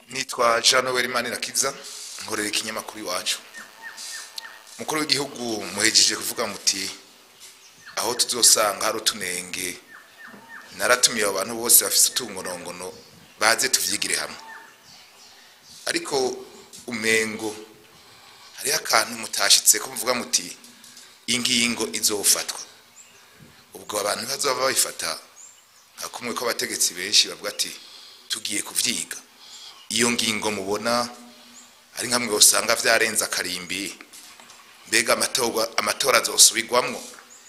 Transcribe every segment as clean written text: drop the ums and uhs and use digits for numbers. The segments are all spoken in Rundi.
Nitwa Jean Noel Manirakiza, nkorera ikinyamakuru Iwacu. Mukuru w'igihugu, muhejeje kuvuga muti aho tuzosanga hari utunenge, naratumiye abantu bose bafise utungonongono baze tuvyigire hamwe. Ariko umengo hariho akantu mutashitse ko muvuga muti ingingo izofatwa. Ubwo abantu bazoba babifata nka kumwe ko abategetsi benshi bavuga ati tugiye kuvyiga. Iyo ngingo mubona ari nkamwe usanga vyarenze akarimbi, mbega amatora azosubirwamwo,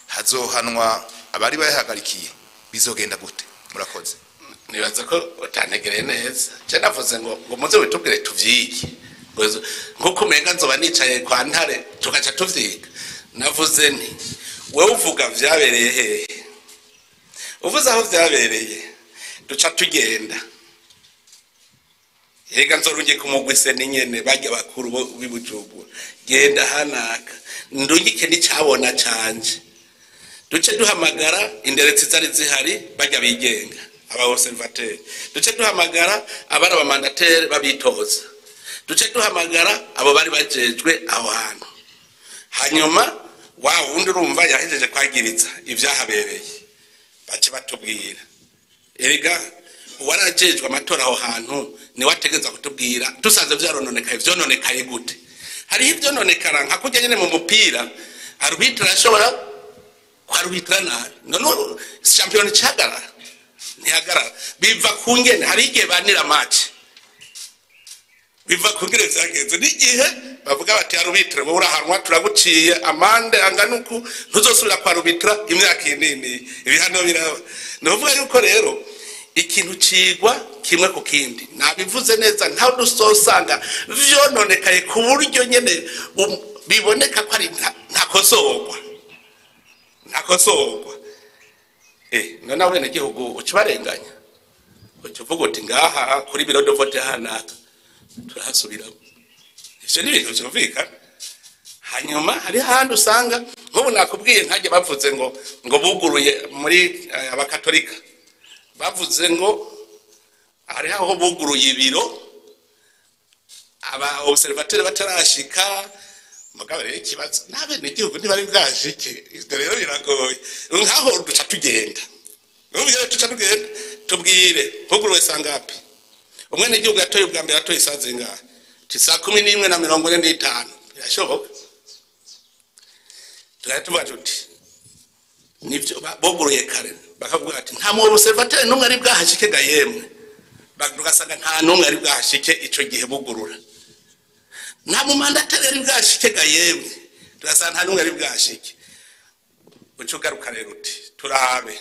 hazohanwa abari bayahagarikiye, bizogenda gute? Murakoze. Nibaza ko utantegereye neza. Je navuze ngo muze witubwire tuvyige, nkuko umenga nzoba nicaye kwa Ntare tugaca tuvyiga. Navuze nti wewe uvuga vyabereye hehe, uvuze aho vyabereye duca tugenda. Yega nzorunge kumugwise ninyene bajya bakuru bo bibujumbura, genda hanaka ndungike n'icabona canje, duce duhamagara inderetsi zari zihari bajya bigenga aba observateur, duce duhamagara abari abamandateri babitoza, duce duhamagara abo bari bajejwe aho hantu. Hanyuma wa wundi urumva yahejeje kwagiriza ivyahabereye, bace batubwira. Erega uwarajejwe amatora aho hantu niwe ategerezwa kutubwira dusanze vyarononekaye, vyononekaye gute. Hariho ivyononekara nka kurya nyene mu mupira, arbitre ashobora kwarubitira nabi, none shampiyona icahagarara? Ntihagarara. Biva ku ngene, hari igihe banira match, biva ku ngene vyagenze, n'igihe bavuga bati arbitre wowe urahanwa, turaguciye amande angana uku, ntuzosubira kwarubitra imyaka inini, ibihano biraba. Ni ukuvuga yuko rero ikintu cigwa kimwe ku kindi, nabivuze neza, ntawe dusosanga vyononekaye ku buryo nyene biboneka ko ari ntakosorwa, ntakosorwa. None abenegihugu ucibarenganya, uca uvuga uti ngaha kuri bureau de vote hanaka turahasubiramo. Ivyo ni ibintu vyumvikana. Hanyuma hari handi usanga nk'ubu nakubwiye nkajya bavuze ngo buguruye muri abakatolika, bavuze ngo hari aho buguruye ibiro aba observateur batarashika. Mugabo rero ikibazo n'abenegihugu ntibari bwashike, ivyo rero biragoye. Nkaho duca tugenda, ubu rero duca tugenda tubwire huguruwe sangapi, umwenegihugu yatoye ubwa mbere atoye saa zingahe? Ti saa 11:45. Birashoboka tugahita tuvuga tuti nivyo boguruye kare, bakavuga ati nta mu observateur n'umwe ari bwahashike ga yemwe, tugasanga nta n'umwe ari bwahashike ico gihe bugurura, nta mu mandateri ari bwashike ga yemwe, tugasanga nta n'umwe ari bwashike. Uca ugaruka rero uti turabe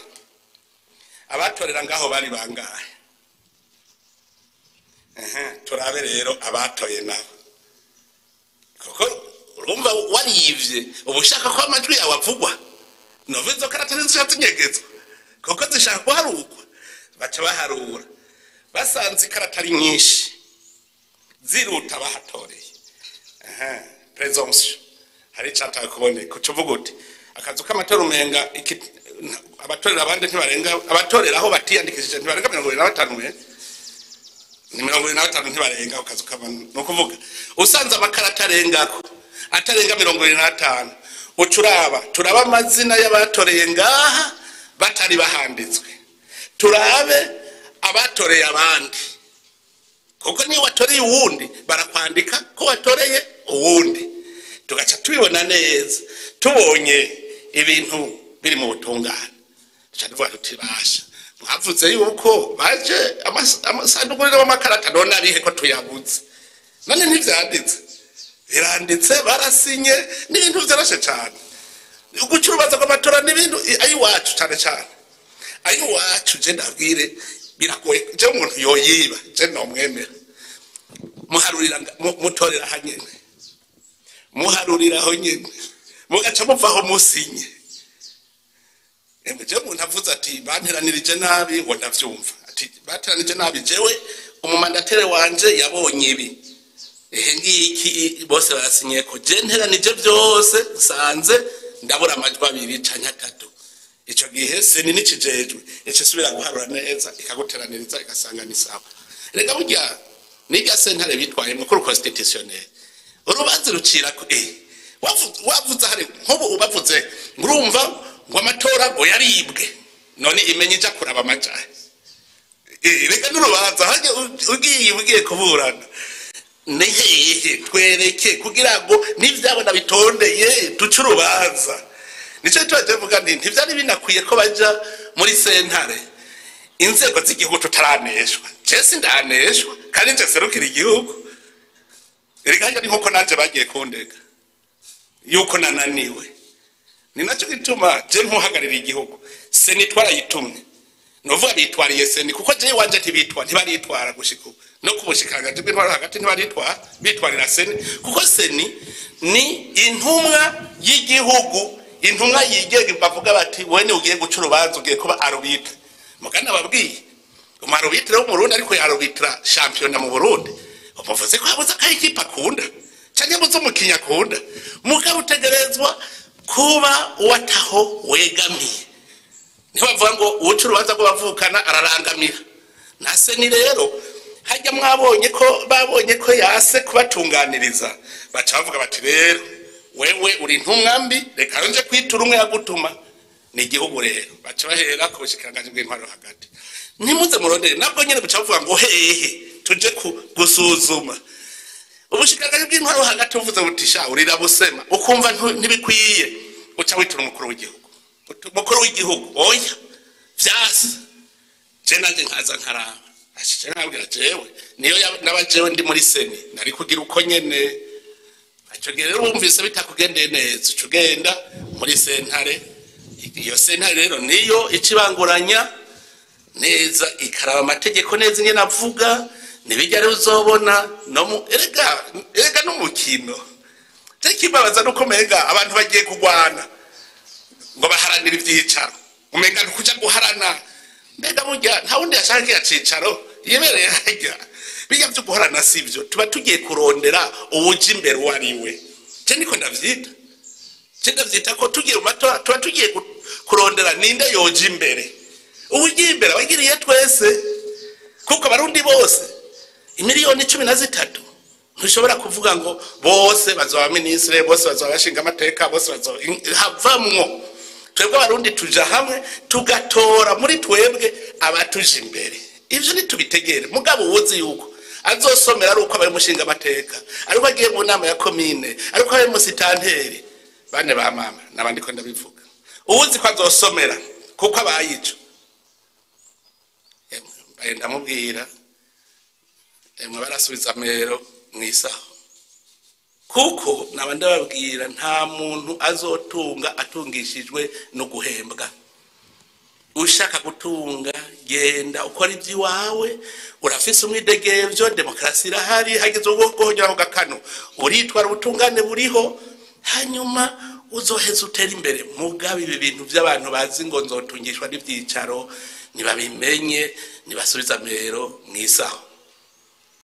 abatorera ngaho bari bangahe, turabe rero abatoye nabo, kuko urumva warivye uba ushaka ko amajwi yawe avugwa, nova izo karata ntizishaka zinyegezwa kuko zishaka guharurwa. Baca baharura basanze ikarata ari nyinshi ziruta bahatoreye, presumption hari icataye kuboneka. Uca uvuga uti akazu k'amatora umenga abatorera abandi ntibarenga, abatorera aho batiyandikishije ntibarenga 75, umenga ni 75 ntibarenga ako kazu k'abantu. Ni ukuvuga usanze amakarata arengako atarenga 75, uca uraba turaba amazina y'abatoreye ngaha batari bahanditswe, turabe abatoreye abandi, kuko niyo watoreye uwundi barakwandika ko watoreye uwundi, tugaca tubibona neza. Tubonye ibintu biri mu butungane duca tuvuga tuti basha mwavuze yuko baje amasanduku y'amakarata, none abihe ko tuyabuze? None ntivyanditse, biranditse, barasinye, ni ibintu vyoroshe cane. Guca urubanza rw'amatora n'ibintu ayiwacu cane cane ayiwacu, je ndabwire biragoye, je umuntu yoyiba je nomwemera. Muharurira mutorera hanyene, muharurira aho nyene, mugaca muvaho musinye. Emwe je umuntu avuze ati banteranirije nabi, ngo ndavyumva ati bateranije nabi, jewe umumandatere wanje yabonye ibi, ehe ngiki bose barasinye ko je nteranije byose nsanze ndabura amajwi abiri canke atatu. Ico gihe seni nikijejwe ico isubira guharura neza ikaguteraniriza igasanga ni sawa. Rega burya N'irya sentare bitwaye mu cour constitutionnelle, urubanza rucira ko wavuze hari nk'ubu ubavuze, ngurumva ngo amatora ngo yaribwe, none imenye ija kuraba amajahe? Reka n'urubanza hajya ugiye kuburana ni hehe? Twereke kugira ngo n'ivyabona bitondeye duce urubanza. Nico tuba tuvuga nti ntivyari binakwiye ko baja muri sentare inzego z'igihugu tutaraneshwa. Je sindaneshwa kandi nje serukira igihugu. Erega harya ni nkuko nanje bagiye kundega yuko nananiwe. Ni nacyo gituma je nkuhagararira igihugu, CENI twarayitumye, novuga bitwariye CENI, kuko je wanje ntibitwa, ntibaritwara gushika ubu no ku bushikiranganji bw'intwaro hagati ntibaritwara, bitwarira CENI, kuko CENI ni intumwa y'igihugu, intumwa yigenga. Bavuga bati wewe ni ugiye guca urubanza, ugiye kuba arbitre. Mugana babwiye umu arbitre w'Umurundi, ariko yarubitra shampiyona mu Burundi, bavuze ko yabuze akayikipe akunda canke yabuze umukinyi akunda. Mugabo utegerezwa kuba uwataho wegamiye. Niho bavuga ngo uwuca urubanza rw'abavukana ararangamira. Na CENI rero hajya mwabonye ko babonye ko yase kubatunganiriza, baca bavuga bati rero wewe uri intumwa mbi, reka nje kwitura umwe yagutuma ni igihugu. Rero baca bahera ku bushikiranganji bw'intwaro hagati, ntimuze murondere, nabwo nyene buca buvuga ngo hehe tuje gusuzuma. Ubushikiranganji bw'intwaro hagati buvuze buti sha urira busema, ukumva ntibikwiye, uca witura umukuru w'igihugu. Umukuru w'igihugu oya vyase, je nanje nkaza nkaraba ashije nkabwira jewe niyo naba jewe ndi muri CENI nari kugira uko nyene. Ico gihe rero wumvise bitakugendeye neza, uca ugenda muri sentare. Iyo sentare rero niyo icibanguranya neza, ikaraba amategeko neza ingene avuga. Nibijya rero uzobona no mu erega n'umukino. Kimbabaza nuko umenga abantu bagiye kugwana ngo baharanire ivyicaro, umenga ni kuja guharana. Mbega burya nta wundi yashaka kiriya cicaro yibereye harya? Bijya vyo guharana sivyo, tuba tugiye kurondera uwuja imbere uwo ari we. Je niko ndavyita, je ndavyita ko tugiye mu matora tuba tugiye kurondera ninde yoja imbere. Uwugiye imbere abagiriye twese, kuko Abarundi bose 13 miliyoni ntushobora kuvuga ngo bose bazoba minisitiri, bose bazoba bashinga amateka, bose bazoba havamwo. Twebwe Abarundi tuja hamwe tugatora muri twebwe abatuje imbere. Ivyo ntitubitegere. Mugabo uwuzi yuko azosomera ari uko abaye umushinga amateka, ariko agiye mu nama ya komine, ariko abaye umusitanteri, bane ba mama nabandi ko ndabivuga, uwuzi ko azosomera kuko abaye ico, emwe mbaye ndamubwira, emwe barasubiza amero mwisaho, kuko naba ndababwira nta muntu azotunga atungishijwe no guhembwa. Ushaka gutunga, genda ukora iby'iwawe, urafise umwidegemvyo, demokarasi irahari. Hageze ubwo guhonyora ku gakano, uritwara, ubutungane buriho, hanyuma uzoheza utera imbere. Mugabo ibi bintu by'abantu bazi ngo nzotungishwa n'ibyicaro, nibabimenye, nibasubiza amero mwisaho.